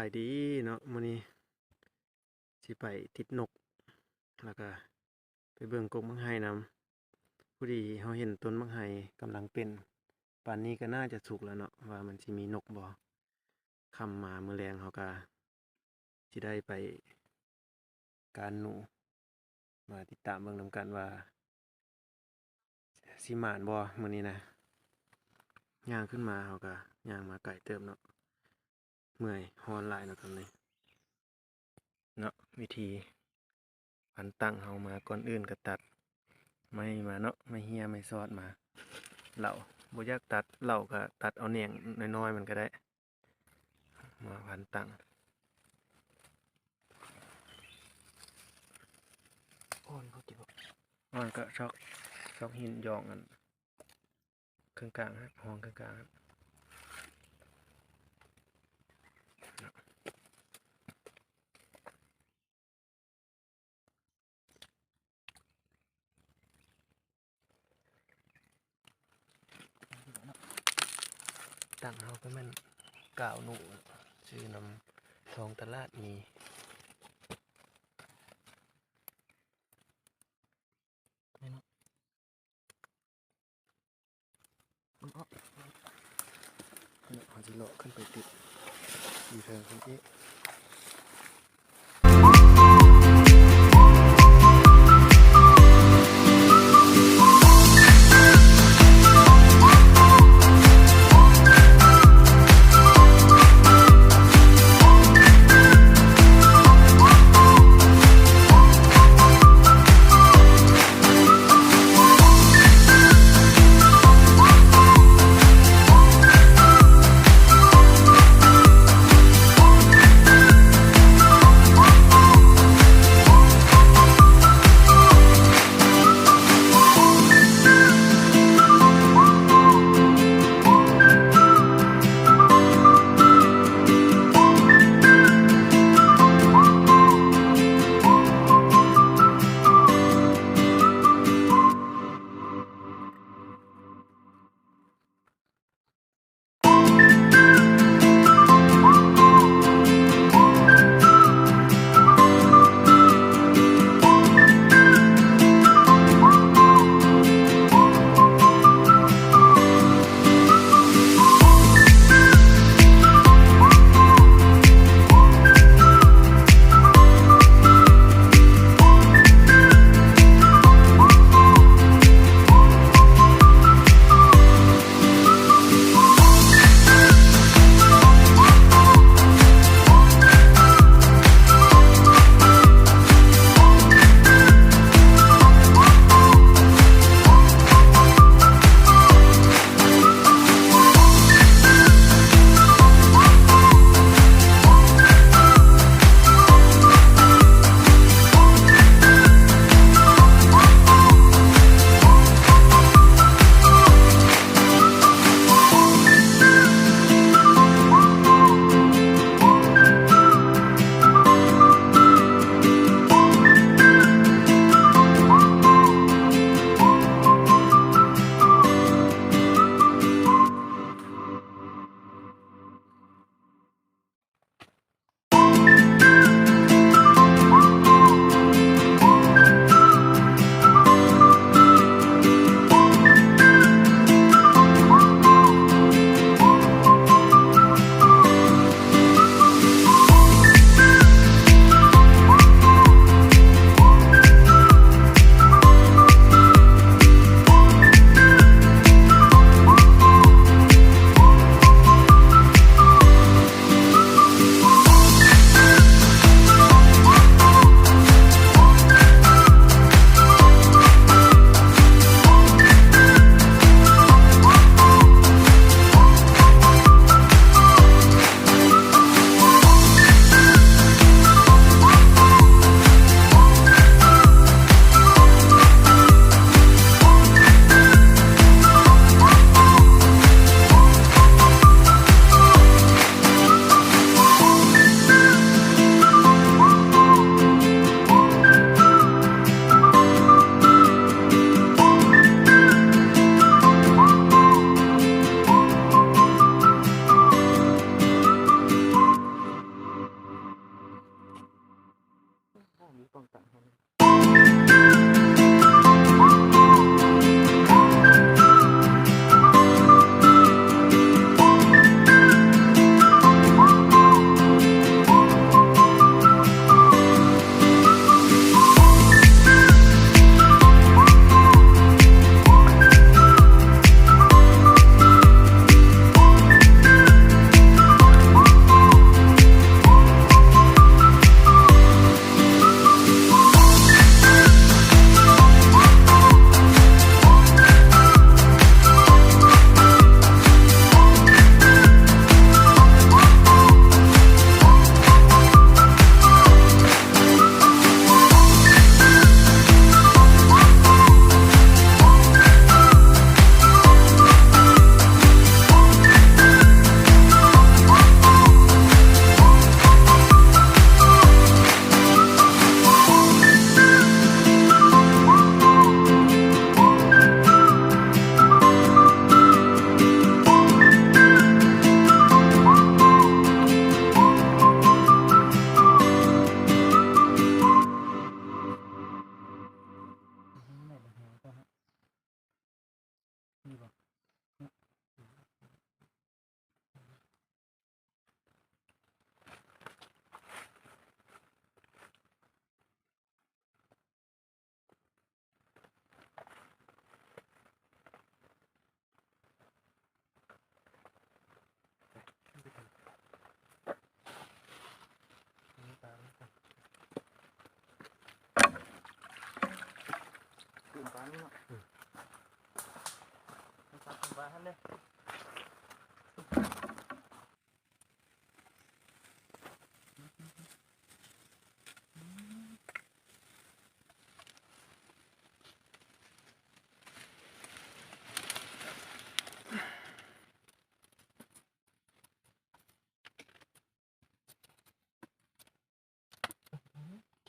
ບາຍດີເນາະ ມື້ນີ້ຊິໄປຕິດນົກ ແລ້ວກະໄປເບິ່ງກົກໝາກໄຮນຳ. ພໍດີເຮົາເຫັນຕົ້ນໝາກໄຮກຳລັງເປັນ ປານນີ້ກະໜ້າຈະສຸກແລ້ວເນາະ ວ່າມັນຊິມີນົກບໍ່. ຄ່ຳມາມື້ແລງເຮົາກະຊິໄດ້ໄປ ການໜູ ມາຕິດຕາມເບິ່ງນຳກັນວ່າຊິໝານບໍ່ມື້ນີ້ນະ. ຍ່າງຂຶ້ນມາ ເຮົາກະຍ່າງມາໄກເຕີບເນາະ ເມື່ອຍຮ້ອນຫຼາຍເນາະຕອນນີ້ເນາະ. ວິທີຟັນຕັ້ງເຮົາມາ ກ່ອນອື່ນກະຕັດໄມ້ມາເນາະ ໄມ້ເຮ້ຍ ໄມ້ຊອດມາ. ເຫຼົ້າ ບໍ່ຢາກຕັດເຫຼົ້າກະຕັດເອົາແໜງນ້ອຍໆມັນກະໄດ້. ມາພັນຕັ້ງ ອ່ອນເຂົາຕິບໍ່ ອ່ອນກະຊອກ ຊອກຫີນຢອງອັນເຄິ່ງກາງຫັ້ນ ຮ່ອງເຄິ່ງກາງຫັ້ນ. ຕັ້ງເຮົາກະແມ່ນກາວໜູ ຊື້ນຳທ້ອງຕະຫຼາດມີ. ເຮົາຊິເລາະຂຶ້ນໄປຕິດຢູ່ເທິງພຸ້ນອີກ. ທີ່ປ້ອງກັນເຮົາ.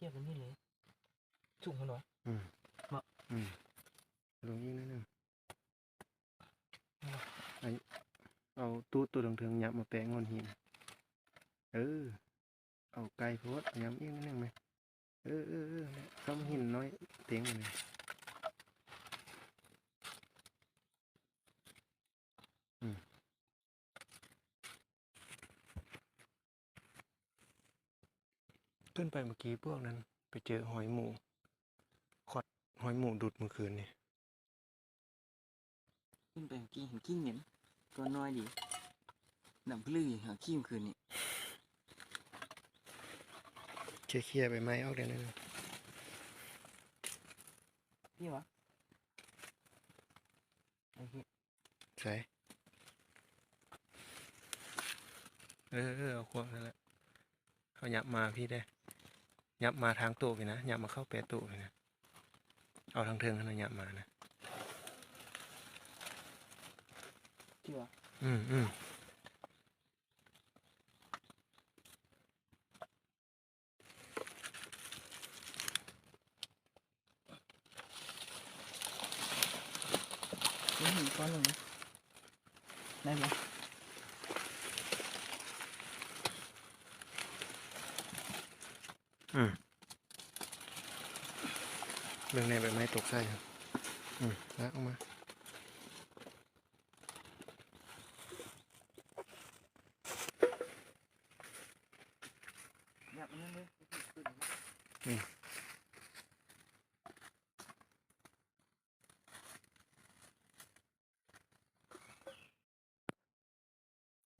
ຄຽບແບບນີ້ເລີຍ ສູງຫັ້ນຫວາ? ອືມ ເນາະ ອືມ ລົງອີກໜ້ອຍໜຶ່ງ. ເອົາ ເອົາຕູດໂຕເທິງໆຫຍັບມາແປງກ້ອນຫີນ. ເອີ ເອົາໃກ້ໂພດ ຫຍັບອີກໜ້ອຍໜຶ່ງແມ. ເອີ ເອີ ເອີ ແຫຼະ ຊຳຫີນນ້ອຍເຕັງນີ້. ອືມ ຂຶ້ນໄປເມື່ອກີ້ພວກນັ້ນ ໄປເຈີຫອຍໝູ ຂອດຫອຍໝູດຸດເມື່ອຄືນນີ້. ຂຶ້ນໄປເມື່ອກີ້ເຫັນຂີ້ເໝັນ ຕົວນ້ອຍດີ ດຳຜຶ່ງຫາຂີ້ຄືນນີ້. ເຄຍໆໃບໄມ້ອອກແດ່ໜຶ່ງ. ນີ້ຫວາ? ໂອເຄ ໃສ? ເອີ ເອີ ເອົາຂວາງນັ້ນແຫຼະ. ເຮົາຫຍັບມາພີ້ເດ້ ຫຍັບມາທາງໂຕະພີ້ນະ ຫຍັບມາເຂົ້າແປະໂຕະພີ້ນະ ເອົາທາງເທິງຫັ້ນນະ ຫຍັບມານະ. ເຊື່ອ? ອືມ ອືມ. ນີ້ເຫັນກ້ອນໜຶ່ງ ໄດ້ບໍ່? ອືມ ເບິ່ງແດ່ ໃບໄມ້ຕົກໃສ່. ອືມ ລາກອອກມາ. ນີ້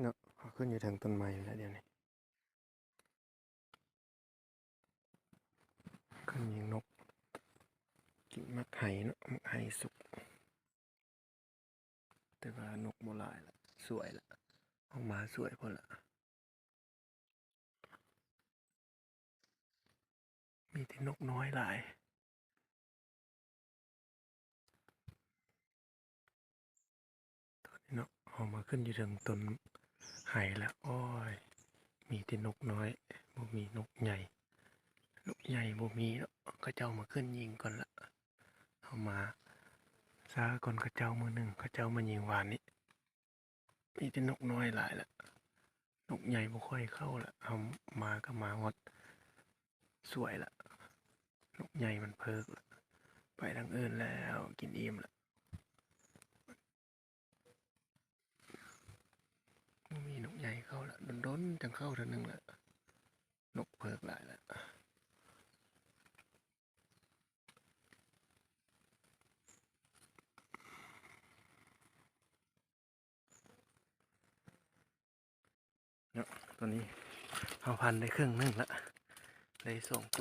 ເນາະ ເຮົາຂຶ້ນຢູ່ເທິງຕົ້ນໄມ້ແລ້ວດຽວນີ້. ຂຶ້ນຍິງນົກ ກິນໝາກໄຮເນາະ ໝາກໄຮສຸກ. ແຕ່ວ່ານົກບໍ່ຫຼາຍລະ ສວຍລະ ອອກມາສວຍໂພດລະ ມີແຕ່ນົກນ້ອຍຫຼາຍ. ຕອນນີ້ເນາະ ເຮົາມາຂຶ້ນຢູ່ເທິງຕົ້ນໄຮລະ ໂອ້ຍ ມີແຕ່ນົກນ້ອຍ ບໍ່ມີນົກໃຫຍ່ ນົກໃຫຍ່ບໍ່ມີເນາະ ເຂົາເຈົ້າມາຂຶ້ນຍິງກ່ອນລະ. ເຮົາມາຊ້າກ່ອນເຂົາເຈົ້າມື້ໜຶ່ງ ເຂົາເຈົ້າມາຍິງວານນີ້. ມີແຕ່ນົກນ້ອຍຫຼາຍລະ ນົກໃຫຍ່ບໍ່ຄ່ອຍເຂົ້າລະ. ເຮົາມາກໍມາຮອດສວຍລະ ນົກໃຫຍ່ມັນເພີກລະ ໄປທາງອື່ນແລ້ວ ກິນອີ່ມລະ. ບໍ່ມີນົກໃຫຍ່ເຂົ້າລະ ດົນໆ ຈັ່ງເຂົ້າເທື່ອໜຶ່ງລະ ນົກເພີກຫຼາຍລະ. ເນາະ ຕອນນີ້ເຮົາພັນໄດ້ເຄິ່ງໜຶ່ງລະ ໄດ້ສອງໂຕ